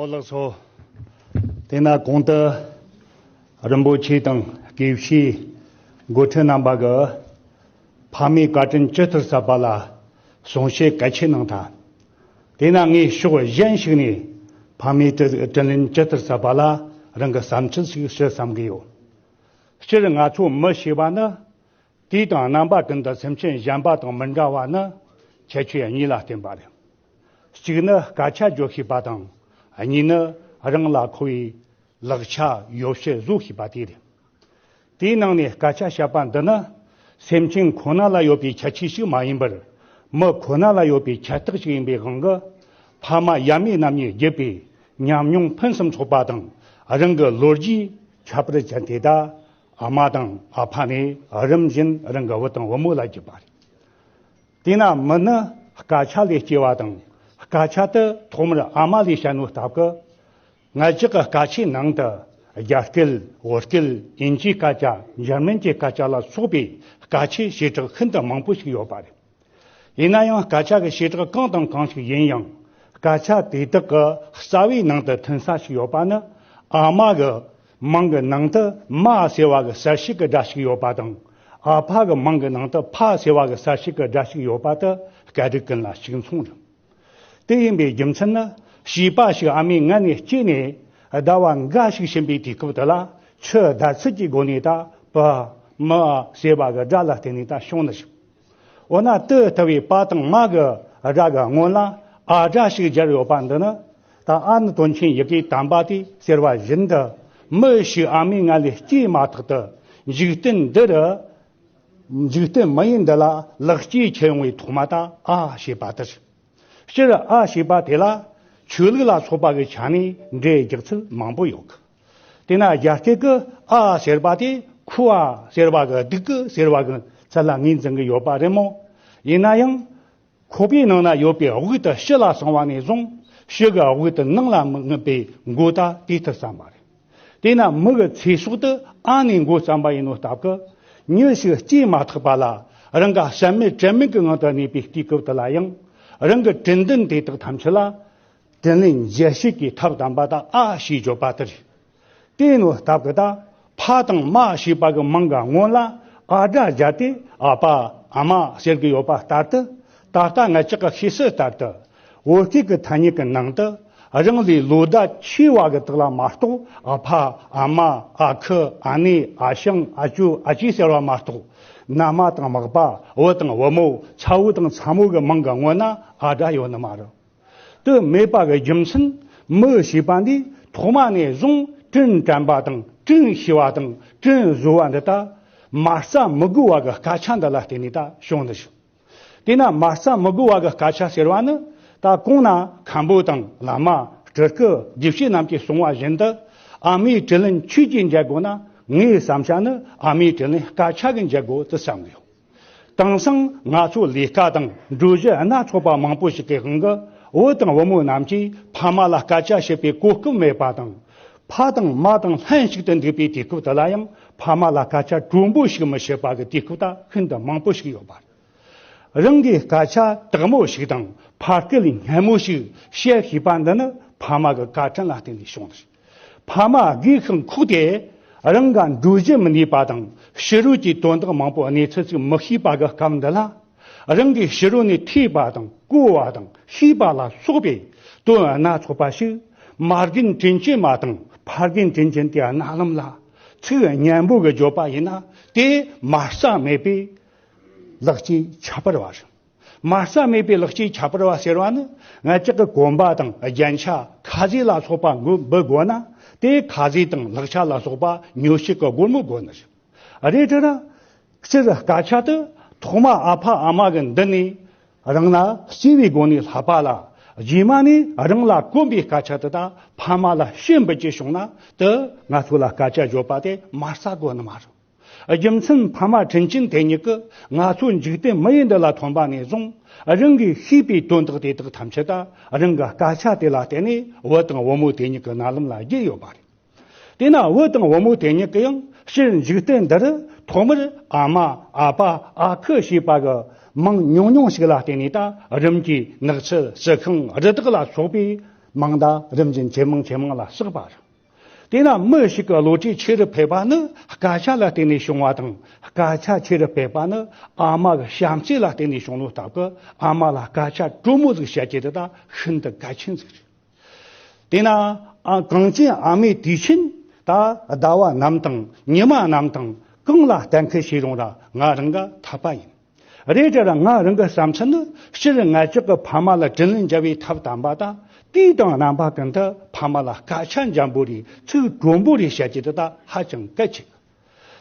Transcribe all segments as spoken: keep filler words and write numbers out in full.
ལགས་སོ། དེས་ན་གོང་དུ་རིན་པོ་ཆེ་དང་དགེ་བཤེས་འགོ་ཁྲིད་རྣམ་པ་གིས་ཕ་མའི་བཀའ་དྲིན་ཇི་ལྟར་གསབ་པ་ལ་གསུང་བཤད་གལ་ཆེ་གནང་ཐལ། དེས་ན་ངས་ཕྱོགས་གཞན་ཞིག་ནས་ཕ་མའི་དྲིན་དྲིན་ལན་ཇི་ལྟར་གསབ་པ་ལ་རང་གི་བསམ་ཚུལ་ཞིག་ཞུ་བསམ་གྱི་ཡོད། སྤྱིར་ང་ཚོ་མི་ཞེས་པ་ནི། དུས་དང་རྣམ་པ་ཀུན་ཏུ་སེམས་ཅན་གཞན་པ་དང་མི་འདྲ་བ་ནི་ཁྱད་ཆོས་གཉིས་ལ་བརྟེན་པ་རེད། གཅིག་ནི་སྐད་ཆ་བརྗོད་ཤེས་པ་དང་། གཉིས་ནི་རང་ལ་མཁོ་བའི་ལག་ཆ་ཡོ་བྱད་བཟོ་ཤེས་པ་དེ་རེད། དེའི་ནང་ནས་སྐད་ཆ་བཤད་པ་འདི་ནི་སེམས་ཅན་ཁོ་ན་ལ་ཡོད་པའི་ཁྱད་ཆོས་ཤིག་མ་ཡིན་པར། མི་ཁོ་ན་ལ་ཡོད་པའི་ཁྱད་རྟགས་ཤིག་ཡིན་པའི་དབང་གིས། ཕ་མ་ཡབ་མེས་རྣམ་གཉིས་བརྒྱུད་པའི་ཉམས་མྱོང་ཕུན་སུམ་ཚོགས་པ་དང་། རང་གི་ལོ་རྒྱུས་ཁྱད་པར་ཅན་དེ་དག་ཨ་མ་དང་ཨ་ཕ་ནས་རིམ་བཞིན་རང་གི་བུ་དང་བུ་མོ་ལ་བརྒྱུད་པ་རེད། དེས་ན་མི་ནི་སྐད་ཆ་ལས་སྐྱེ་བ་དང་། སྐད་ཆ་དེ་ཐོག་མར་ཨ་མ་ལས་བཤད་ནོ་སྟབས་ཀྱིས། ང་ཅག་གི་སྐད་ཆའི་ནང་དུ་རྒྱ་སྐད། བོད་སྐད། དབྱིན་ཇིའི་སྐད་ཆ། འཇར་མན་གྱི་སྐད་ཆ་ལ་སོགས་པའི་སྐད་ཆའི་བྱེ་བྲག་ཤིན་ཏུ་མང་པོ་ཞིག་ཡོད་པ་རེད། ཡིན་ན་ཡང་སྐད་ཆ་གི་བྱེ་བྲག་གང་དང་གང་ཞིག་ཡིན་ཡང་། སྐད་ཆ་དེ་དག་གི་རྩ་བའི་ནང་དུ་ཐོན་ས་ཞིག་ཡོད་པ་ནི། ཨ་མ་གི་མིང་གི་ནང་དུ་མ་ཟེར་བ་གི་གསལ་བྱེད་ཀྱི་སྒྲ་ཞིག་ཡོད་པ་དང་། ཨ་ཕ་གི་མིང་གི་ནང་དུ་ཕ་ཟེར་བ་གི་གསལ་བྱེད་ཀྱི་སྒྲ་ཞིག་ཡོད་པ་དེ་སྐད་རིགས་ཀུན་ལ་གཅིག་མཚུངས་རེད། དེ་ཡིན་པའི་རྒྱུ་མཚན་ནི། བྱིས་པ་ཞིག་ཨ་མའི་མངལ་ནས་སྐྱེས་ནས་ཟླ་བ་འགའ་ཞིག་ཕྱིན་པའི་དུས་སྐབས་དེ་ལ། ཆུ་ཟླ་ཚུལ་གྱི་སྒོ་ནས་ད་པ་མ་ཟེར་བ་གི་སྒྲ་ལ་བརྟེན་ནས་ད་བྱུང་ནི་ཞིག་འོ་ན་དེ་ལྟ་བུའི་པ་དང་མ་གི་སྒྲ་གི་སྔོན་ལ་ཨ་སྒྲ་ཞིག་སྦྱར་ཡོད་པ་འདི་ནི། ད་ཨ་ནི་དོན་ཆེན་ཡི་གེ་དམ་པ་དེ་ཟེར་བ་བཞིན་དུ། མི་ཞིག་ཨ་མའི་མངལ་ལས་སྐྱེས་མ་ཐག་ཏུ། འཇིག་རྟེན་འདི་རུ། འཇིག་རྟེན་མི་ཡུལ་འདི་ལ་ལེགས་སྐྱེས་ཁྱེར་ཡོང་བའི་ཐོག་མ་ད་ཨ་ཞེས་པ་དེ་རེད། སྤྱིར་ཨ་ཞེས་པ་དེ་ལ་ཆོས་ལུགས་ལ་སོགས་པ་གི་ཆ་ནས་འགྲེལ་རྒྱག་ཚུལ་མང་པོ་ཡོད་གི། དེས་ན་རྒྱ་སྐད་ཀྱི་ཨ་ཟེར་བ་དེ་ཁུ་ཨ་ཟེར་བ་གི་སྡུག་གི་ཟེར་བ་གི་ཚུལ་ལ་ངོས་འཛིན་གི་ཡོད་པ་རེད་མོ། ཡིན་ན་ཡང་། ཁོག་པའི་ནང་ན་ཡོད་པའི་དབུགས་དེ་ཕྱི་ལ་སོང་བ་ནས་བཟུང་། ཕྱི་གི་དབུགས་དེ་ནང་ལ་མི་མངོན་པའི་མགོ་ད་དེ་ལྟར་བརྩམས་པ་རེད། དེས་ན་མི་གི་ཚེ་སྲོག་དེ་ཨ་ནས་མགོ་བརྩམས་པ་ཡིན་ནོ་སྟབས་ཀྱིས། མྱི་ཞིག་སྐྱེས་མ་ཐག་པ་ལ་རང་ག་བསམ་མེད་དྲན་མེད་ཀྱི་ངང་དུ་གནས་པའི་དུས་སྐབས་དེ་ལ་ཡང་། རང་གི་དྲིན་ལྡན་དེ་དག་ཐམས་ཅད་ལ་དྲིན་ལན་འཇལ་བྱེད་ཀྱི་ཐབས་དམ་པ་ད་ཨ་ཞེས་བརྗོད་པ་དེ་རེད། དེ་ནོ་སྟབས་ཀྱིས་ད་ཕ་དང་མ་ཞེས་པ་གི་མིང་གི་སྔོན་ལ་ཨ་སྒྲ་སྦྱར་ཏེ་ཨ་ཕ་ཨ་མ་ཟེར་གི་ཡོད་པ་ལྟར་དུ། ད་ལྟ་ང་ཅག་གི་ཤེས་གསལ་ལྟར་དུ། བོད་སྐད་ཀྱི་ཐ་སྙད་ཀྱི་ནང་དུ་རང་ལས་ལོ་ཟླ་ཆེ་བ་གི་དག་ལ་མ་གཏོགས། ཨ་ཕ་ཨ་མ་ཨ་ཁུ་ཨ་ནེ་ཨ་ཞང་ཨ་ཅོ་ཨ་ཅེ་ཟེར་བ་མ་གཏོགས། མནའ་མ་དང་མག་པ། བུ་དང་བུ་མོ། ཚ་བོ་དང་ཚ་མོ་གི་མིང་གི་སྔོན་ན་ཨ་སྒྲ་ཡོད་ནི་མ་རེད། དེ་མེད་པ་གི་རྒྱུ་མཚན། མི་ཞེས་པ་འདི་ཐོག་མ་ནས་བཟུང་དྲིན་དྲན་པ་དང་དྲིན་ཤེས་པ་དང་དྲིན་གཟོ་བ་འདི་ད་མ་རྩ་མི་དགོས་པ་གི་སྐད་ཆ་འདི་ལ་བརྟེན་ནས་ད་བྱུང་ནི་ཞིག་དེས་ན་མ་རྩ་མི་དགོས་པ་གི་སྐད་ཆ་ཟེར་བ་ནི། ད་གོང་ན་མཁན་པོ་དང་བླ་མ། སྤྲུལ་སྐུ། དགེ་བཤེས་རྣམས་ཀྱིས་གསུངས་པ་བཞིན་དུ། ཨ་མའི་དྲིན་ལན་ཆོས་ཀྱིས་འཇལ་དགོས་ན། ངའི་བསམ་བྱ་ནི་ཨ་མའི་དྲིན་ལན་སྐད་ཆ་གིས་འཇལ་དགོས་དུ་བསམ་གི་ཡོད། དེང་སང་ང་ཚོ་ལས་ཀ་དང་འགྲུལ་བཞུད་སྣ་ཚོགས་པ་མང་པོ་ཞིག་གི་དབང་གིས། བུ་དང་བུ་མོ་རྣམས་ཀྱིས་ཕ་མ་ལ་སྐད་ཆ་བཤད་པའི་གོ་སྐབས་མེད་པ་དང་། ཕ་དང་མ་དང་ལྷན་ཅིག་ཏུ་འདུག་པའི་དུས་སྐབས་དེ་ལ་ཡང་ཕ་མ་ལ་སྐད་ཆ་དྲོན་པོ་ཞིག་མི་བཤད་པ་གི་དུས་སྐབས་ད་ཤིན་ཏུ་མང་པོ་ཞིག་ཡོད་པ་རེད། རང་གིས་སྐད་ཆ་དག་མོ་ཞིག་དང་ཕ་སྐད་སྙན་མོ་ཞིག་བཤད་ཤེས་པ་འདི་ནི་ཕ་མ་གི་བཀའ་དྲིན་ལ་བརྟེན་ནས་བྱུང་ནི་རེད། ཕ་མ་སྒོས་ཤིང་ཁུག་སྟེ་རང་ག་འགྲོ་བཞིན་མི་ནུས་པ་དང་ཕྱི་རོལ་གྱི་དོན་དག་མང་པོ་གནས་ཚུལ་ཅིག་མི་ཤེས་པ་གི་སྐབས་འདི་ལ། རང་གིས་ཕྱི་རོལ་ནས་ཐོས་པ་དང་གོ་བ་དང་ཤེས་པ་ལ་སོགས་པའི་དོན་སྣ་ཚོགས་པ་ཞིག་མ་རྒན་དྲིན་ཅན་མ་དང་ཕ་རྒན་དྲིན་ཅན་དེའི་རྣ་ལམ་ལ་ཚིག་སྙན་པོ་གི་བརྗོད་པ་ཡིན་ན། དེ་མ་རྩ་མེད་པའི་ལེགས་སྐྱེས་ཁྱད་པར་བ་རེད། མ་རྩ་མེད་པའི་ལེགས་སྐྱེས་ཁྱད་པར་བ་ཟེར་བ་ནི། ང་ཅག་གི་གོམ་པ་དང་རྒྱན་ཆ་ཁ་ཟས་ལ་སོགས་པ་འབུལ་དགོས་ན། དེ་ཁ་ཟས་དང་ལག་ཆ་ལ་སོགས་པ་ཉོ་བྱེད་ཀྱི་སྒོར་མོ་དགོས་ནི་རེད། རེད་དྲ་ར། སྤྱིར་སྐད་ཆ་དེ་ཐོག་མ་ཨ་ཕ་ཨ་མ་གི་མདུན་ནས་རང་ལ་གསོས་པའི་སྒོ་ནས་བསླབ་པ་ལ། རྗེས་མ་ནས་རང་ལ་གོམས་པའི་སྐད་ཆ་དེ་དག་ཕ་མ་ལ་བཤད་འབུལ་གྱི་བྱུང་ན། དེ་ང་ཚོ་ལ་སྐད་ཆ་བརྗོད་པ་དེ་མ་རྩ་དགོས་ནི་མ་རེད། རྒྱུ་མཚན་ཕ་མ་དྲིན་ཅན་དེ་ཉིད་ཀྱིས་ང་ཚོ་འཇིག་རྟེན་མི་ཡུལ་འདི་ལ་ཐོན་པ་ནས་བཟུང་། རང་གིས་ཤེས་པའི་དོན་དག་དེ་དག་ཐམས་ཅད་ད་རང་གི་སྐད་ཆ་དེ་ལ་བརྟེན་ནས་བུ་དང་བུ་མོ་དེ་ཉིད་ཀྱི་རྣ་ལམ་ལ་བརྒྱུད་ཡོད་པ་རེད། དེས་ན་བུ་དང་བུ་མོ་དེ་ཉིད་ཀྱིས་ཡང་སྤྱིར་འཇིག་རྟེན་འདིར་ཐོག་མར་ཨ་མ་ཨ་ཕ་ཨ་ཁུ་ཞེས་པ་གི་མིང་ཉུང་ཉུང་ཞིག་ལ་བརྟེན་ནས། ད་རིམ་གྱིས་ནགས་ཚལ་རྩི་ཤིང་རི་དྭགས་ལ་སོགས་པའི་ མིང་བརྡ་རིམ་བཞིན་ཇེ་མང་ཇེ་མང་ལ་བསགས་པ་རེད། དེས་ན་མི་ཞིག་གི་བློ་གྲོས་ཆེ་རུ་འཕེལ་བ་ནི་སྐད་ཆ་ལ་བརྟེན་ནས་བྱུང་བ་དང་། སྐད་ཆ་ཆེ་རུ་འཕེལ་བ་ནི་ཨ་མ་གི་བྱམས་བརྩེ་ལ་བརྟེན་ནས་བྱུང་ནོ་སྟབས་ཀྱིས། ཨ་མ་ལ་སྐད་ཆ་དྲོན་མོ་ཟིག་བཤད་རྒྱུ་དེ་ད་ཤིན་ཏུ་གལ་ཆེན་ཟིག་རེད། དེས་ན་ཨ་གངས་ཅན་ཨ་མའི་དུས་ཆེན་ད་ཟླ་བ་ནམ་དང་ཉི་མ་ནམ་དང་གང་ལ་གཏན་འཁེལ་བྱས་རུང་ར། ང་རང་གི་འཐད་པ་ཡིན། རེད་དྲ་ར། ང་རང་གི་བསམ་ཚུལ་ནི། སྤྱིར་ང་ཅག་གི་ཕ་མ་ལ་དྲིན་ལན་འཇལ་བའི་ཐབས་དམ་པ་དང་། དུས་དང་རྣམ་པ་ཀུན་ཏུ་ཕ་མ་ལ་སྐད་ཆ་འཇམ་པོ་རེ་ཚིག་དྲོན་པོ་རེ་བཤད་རྒྱུ་དེ་ད་ཧ་ཅང་གལ་ཆེ།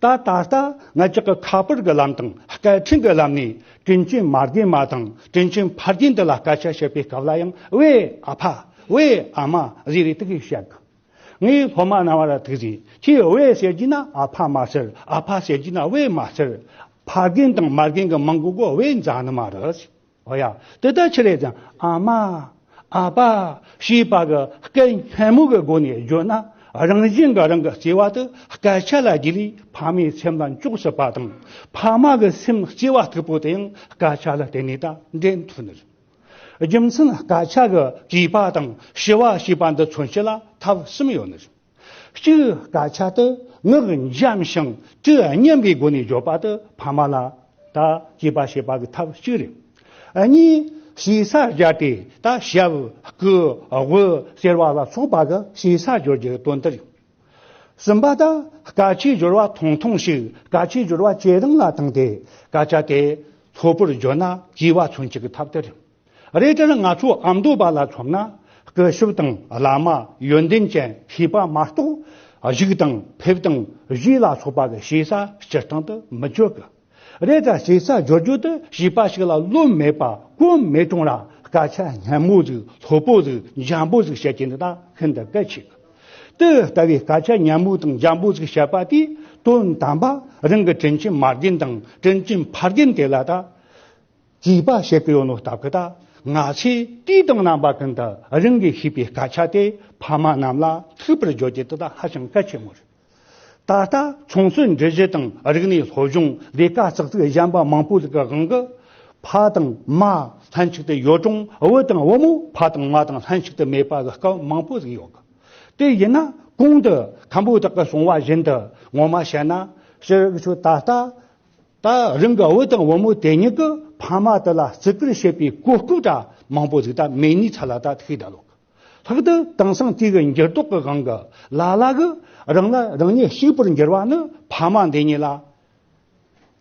ད་ད་ལྟ་ང་ཅག་གི་ཁ་པར་གྱི་ལམ་དང་སྐད་འཕྲིན་གྱི་ལམ་ནས་དྲིན་ཅན་མ་རྒན་མ་དང་དྲིན་ཅན་ཕ་རྒན་དེ་ལ་སྐད་ཆ་བཤད་པའི་སྐབས་ལ་ཡང་། ཝེ་ཨ་ཕ། ཝེ་ཨ་མ་ཟེར་རེ་དེ་གིས་བཤད་གི། ངའི་སློབ་མ་རྣམ་པ་ལ་ཐུགས་རྗེ་ཆེ། ཝེ་ཟེར་རྒྱུ་ན་ཨ་ཕ་མ་ཟེར། ཨ་ཕ་ཟེར་རྒྱུ་ན་ཝེ་མ་ཟེར། ཕ་རྒན་དང་མ་རྒན་གྱི་མིང་གོ་གོ་ཝེ་འཛག་ནི་མ་རེད། འོ་ཡ། དེ་ལྟར་ཆི་རེད་ཟེར་ན། ཨ་མ། ཨ་ཕ། ཞེས་པ་གི་སྐད་སྙན་མོ་གི་སྒོ་ནས་བརྗོད་ན། རང་བཞིན་གྱིས་རང་གི་བརྩེ་བ་དེ་སྐད་ཆ་ལ་བརྒྱུད་ལས་ཕ་མའི་སེམས་ལ་འཇོག་སྲིད་པ་དང་། ཕ་མ་གི་སེམས་བརྩེ་བ་མཐུག་པོ་དེ་ཡང་སྐད་ཆ་ལ་བརྟེན་ནས་ད་འདྲེན་ཐུབ་ནི་རེད། རྒྱུ་མཚན། སྐད་ཆ་གི་གུས་པ་དང་ཞི་བ་ཞེས་པ་འདི་མཚོན་བྱེད་ལ་ཐབས་གསུམ་ཡོད་ནི་རེད། གཅིག་སྐད་ཆ་དེ་ངག་འཇམ་ཞིང་དྲི་སྙན་པའི་སྒོ་ནས་བརྗོད་པ་དེ་ཕ་མ་ལ་ད་གུས་པ་བྱེད་པ་གི་ཐབས་གཅིག་རེད། གཉིས་ཞེ་ས་སྦྱར་ཏེ་ད་ཞབས་སྐུ་དབུ་ཟེར་བ་ལ་སོགས་པ་གི་ཞེ་ས་སྦྱོར་རྒྱུ་དོན་དེ་རེད། གསུམ་པ་དེ་སྐད་ཆའི་སྦྱོར་བ་ཐུང་ཐུང་ཞིག་སྐད་ཆའི་སྦྱོར་བ་ཇེ་རིང་ལ་བཏང་སྟེ་སྐད་ཆ་དེ་ལྷོད་པོར་བརྗོད་ན་གུས་པ་མཚོན་བྱེད་ཀྱི་ཐབས་དེ་རེད། རེད་དྲ་ང་ཚོ་ཨ་མདོ་པ་ལ་མཚོན་ན། སྐུ་ཞབས་དང་བླ་མ་ཡོན་ཏན་ཅན་ཤེས་པ་མ་གཏོགས་གཞུག་དང་ཕེབས་དང་བཞེས་ལ་སོགས་པ་གི་ཞེ་ས་སྤྱིར་བཏང་དུ་མི་བརྗོད་གི། རེད་དྲ་ཞེ་ས་སྦྱོར་རྒྱུ་དེ་བྱིས་པ་ཞིག་ལ་རློམ་མེད་པ་གོམས་མེད་རུང་ར། སྐད་ཆ་སྙན་མོ་ཟིག་ལྷོད་པོ་ཟིག་འཇམ་པོ་ཟིག་བཤད་རྒྱུ་འདི་ད་ཤིན་ཏུ་གལ་ཆེ་གི། དེ་ལྟ་བུའི་སྐད་ཆ་སྙན་མོ་དང་འཇམ་པོ་ཟིག་བཤད་པ་དེས་དོན་དམ་པ་རང་གི་དྲིན་ཅན་མ་རྒན་དང་དྲིན་ཅན་ཕ་རྒན་དེ་ལ་ད་གུས་པ་བྱེད་ཀྱི་ཡོད་ནོ་སྟབས་ཀྱིས་ད། ང་ཚོས་དུས་དང་རྣམ་པ་ཀུན་ཏུ་རང་གིས་ཤེས་པའི་སྐད་ཆ་དེ་ཕ་མ་རྣམས་ལ་ཐུག་པར་བརྗོད་རྒྱུ་དེ་ད་ཧ་ཅང་གལ་ཆེན་མོ་རེད། ད་ལྟ་ཚོང་གསོག་འབྲུ་གཞི་དང་རིག་གནས་སློབ་སྦྱོང་ལས་ཀ་ཙག་ཙིག་གཞན་པ་མང་པོ་ཟིག་གི་དབང་གིས་ཕ་དང་མ་ལྷན་ཅིག་ཏུ་ཡོད་རུང་བུ་དང་བུ་མོ་ཕ་དང་མ་དང་ལྷན་ཅིག་ཏུ་མེད་པ་གི་སྐབས་མང་པོ་ཟིག་ཡོད་གི། དེ་ཡིན་ན་གོང་དུ་མཁན་པོ་དག་གིས་གསུངས་པ་བཞིན་དུ་ངོ་མ་བཤད་ན། ཕྱིར་ཆོས་ད་ལྟ་ད་རང་གི་བུ་དང་བུ་མོ་དེ་གཉིས་ཀྱིས་ཕ་མ་དེ་ལ་བརྩི་བཀུར་བྱེད་པའི་གོ་སྐབས་འདྲ་མང་པོ་ཟིག་ད་མེད་ནི་ཚ་ལ་ད་ཐུག་ད་ལོག། ལྷག་ཏུ་དེང་སང་དུས་ཀྱི་འགྱུར་ལྡོག་གི་དབང་གིས་ལ་ལ་གིས་རང་ལ་རང་ཉིད་གཅིག་པུར་འགྱུར་བ་ནི་ཕ་མ་འདི་གཉིས་ལ་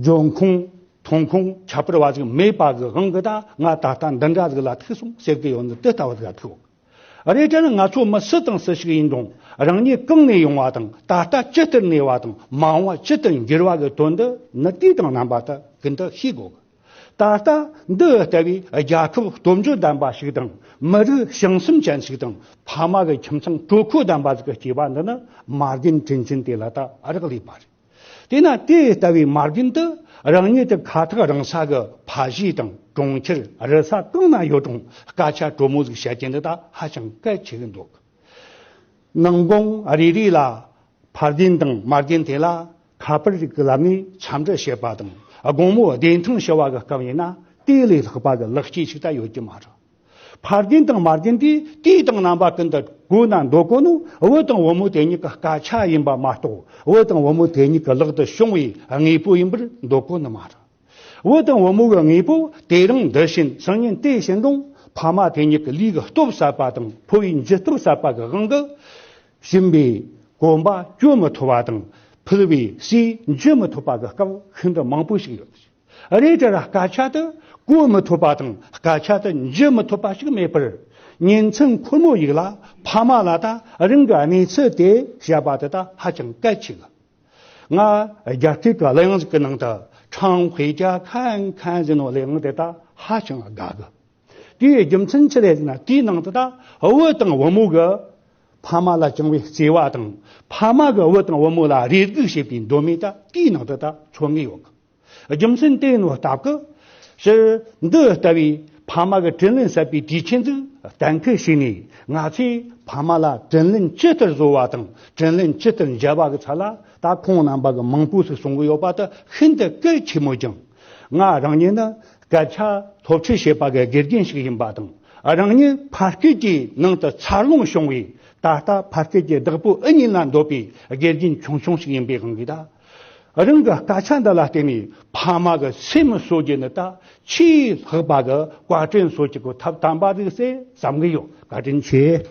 འབྱུང་ཁུངས་ཐོན་ཁུངས་ཁྱད་པར་བ་ཟིག་མེད་པ་གི་དབང་གིས་ད་ང་ད་ལྟ་འདི་འདྲ་ཟིག་ལ་ཐུག་སོང་ཟེར་གི་ཡོད་ནི་དེ་ལྟ་བུ་ཟིག་ལ་ཐུག། རེད་དྲ་ང་ཚོ་མི་སུ་དང་སུ་ཞིག་ཡིན་རུང་རང་ཉིད་གང་ནས་ཡོང་བ་དང་ད་ལྟ་ཇི་ལྟར་གནས་པ་དང་མ་འོངས་པ་ཇི་ལྟར་འགྱུར་བ་གི་དོན་འདི་ནི་དུས་དང་རྣམ་པ་དག་གིན་དུ་ཤེས་དགོས། ད་ལྟ་འདི་ལྟ་བུའི་རྒྱལ་ཁབ་སྟོབས་འབྱོར་ལྡན་པ་ཞིག་དང་མི་རིགས་བྱང་སེམས་ཅན་ཞིག་དང་ཕ་མ་གི་ཁྱིམ་ཚང་དྲོད་ཁོག་ལྡན་པ་ཞིག་གི་སྐྱེས་པ་འདི་ནི་མ་རྒན་དྲིན་ཅན་དེ་ལ་ད་རག་ལས་པ་རེད། དེས་ན་དེ་ལྟ་བུའི་མ་རྒན་དེ་རང་ཉིད་དུ་ཁ་ཐག་རིང་ས་གི་ཕ་གཞིས་དང་གྲོང་ཁྱེར་རི་ས་གང་ན་ཡོད་རུང་སྐད་ཆ་དྲོན་མོ་ཟིག་བཤད་རྒྱུ་འདི་ད་ཧ་ཅང་གལ་ཆེ་གི་འདུག། ནང་དགོན་རེ་རེ་ལ་ཕ་རྒན་དང་མ་རྒན་དེ་ལ་ཁ་པར་རིགས་ཀྱི་ལམ་ནས་འཚམས་འདྲི་བྱེད་པ་དང་དགོང་མོ་བདེ་ཐང་ཞུ་བ་གི་སྐབས་ཡིན་ན་དེ་ལས་ལྷག་པ་གི་ལེགས་སྐྱེས་ཤིག་ད་ཡོད་ཀྱི་མ་རེད། ཕ་རྒན་དང་མ་རྒན་དེ་དུས་དང་རྣམ་པ་ཀུན་ཏུ་གོ་ན་འདོད་གོ་ནོ་བུ་དང་བུ་མོ་དེ་གཉིས་ཀྱི་སྐད་ཆ་ཡིན་པ་མ་གཏོགས་བུ་དང་བུ་མོ་དེ་གཉིས་ཀྱི་ལག་ཏུ་བྱུང་བའི་དངོས་པོ་ཡིན་པར་འདོད་གོ་ནི་མ་རེད། བུ་དང་བུ་མོ་གི་དངོས་པོ་དེ་རིང་འདི་བྱིན་སང་ཉིན་དེ་བྱིན་རུང་ཕ་མ་དེ་གཉིས་ཀྱི་ལུས་ཀྱི་སྟོབས་ཟད་པ་དང་ཕོ་བའི་འཇུ་སྟོབས་ཟད་པ་གི་དབང་གིས་བྱིན་པའི་གོམ་པ་གཅོད་མི་ཐུབ་པ་དང་ཕུལ་བའི་ཟས་འཇུ་མི་ཐུབ་པ་གི་སྐབས་ཤིན་ཏུ་མང་པོ་ཞིག་ཡོད། རེད་དྲ་ར་སྐད་ཆ་དེ་གོ་མི་ཐུབ་པ་དང་སྐད་ཆ་དེ་འཇུ་མི་ཐུབ་པ་ཞིག་མེད་པར་ཉིན་མཚན་ཁོར་མོ་ཡིག་ལ་ཕ་མ་ལ་ད་རང་གི་གནས་ཚུལ་དེ་བཤད་པ་དེ་ད་ཧ་ཅང་གལ་ཆེ་གི། ང་རྒྱ་སྐད་ཀྱི་གླུ་དབྱངས་ཤིག་གི་ནང་དུ་ཁྲང་ཧུའེ་ཅ་ཁན་ཁན་ཟེར་ནོ་གླུ་དབྱངས་དེ་ད་ཧ་ཅང་དགའ་གི། དེའི་རྒྱུ་མཚན་ཅི་རེད་ཟེར་ན་དེའི་ནང་དུ་ད་བུ་དང་བུ་མོ་གི་ཕ་མ་ལ་བཅངས་པའི་བརྩེ་བ་དང་ཕ་མ་གི་བུ་དང་བུ་མོ་ལ་རེ་སྒུག་བྱེད་པའི་འདོད་མོས་ད་དེའི་ནང་དུ་ད་མཚོན་གི་ཡོད་གི། རྒྱུ་མཚན་དེ་ནོ་སྟབས་ཀྱིས་ཕྱིར་འདི་ལྟ་བུའི་ཕ་མ་གི་དྲིན་ལན་གསབ་པའི་དུས་ཆེན་ཟིག་གཏན་འཁེལ་བྱས་ནས་ང་ཚོས་ཕ་མ་ལ་དྲིན་ལན་ཇི་ལྟར་གཟོ་བ་དང་དྲིན་ལན་ཇི་ལྟར་འཇལ་བ་གི་ཚད་ལ་ད་ཁོང་རྣམ་པ་གི་མང་པོ་ཞིག་གསུང་གི་ཡོད་པ་དེ་ཤིན་ཏུ་གལ་ཆེན་མོ་ཅིང་། ང་རང་ཉིད་ནི་སྐད་ཆ་སློབ་ཁྲིད་བྱེད་པ་གི་དགེ་རྒན་ཞིག་ཡིན་པ་དང་ རང་ཉིད་ཕ་སྐད་ཀྱི་ནང་དུ་འཚར་ལོངས་བྱུང་བའི་ད་ལྟ་ཕ་སྐད་ཀྱི་བདག་པོ་ཨུ་གཉིས་ལ་འདོད་པའི་དགེ་རྒན་ཆུང་ཆུང་ཞིག་ཡིན་པའི་དབང་གིས་ད། རང་གི་སྐད་ཆ་འདི་ལ་བརྟེན་ནས་ཕ་མ་གི་སེམས་གསོ་རྒྱུ་ནི་ད་ཆེས་ལྷག་པ་གི་བཀའ་དྲིན་གསོ་རྒྱུ་གི་ཐབས་དམ་པ་རེད་ཟེར་བསམ་གི་ཡོད། བཀའ་དྲིན་ཆེ།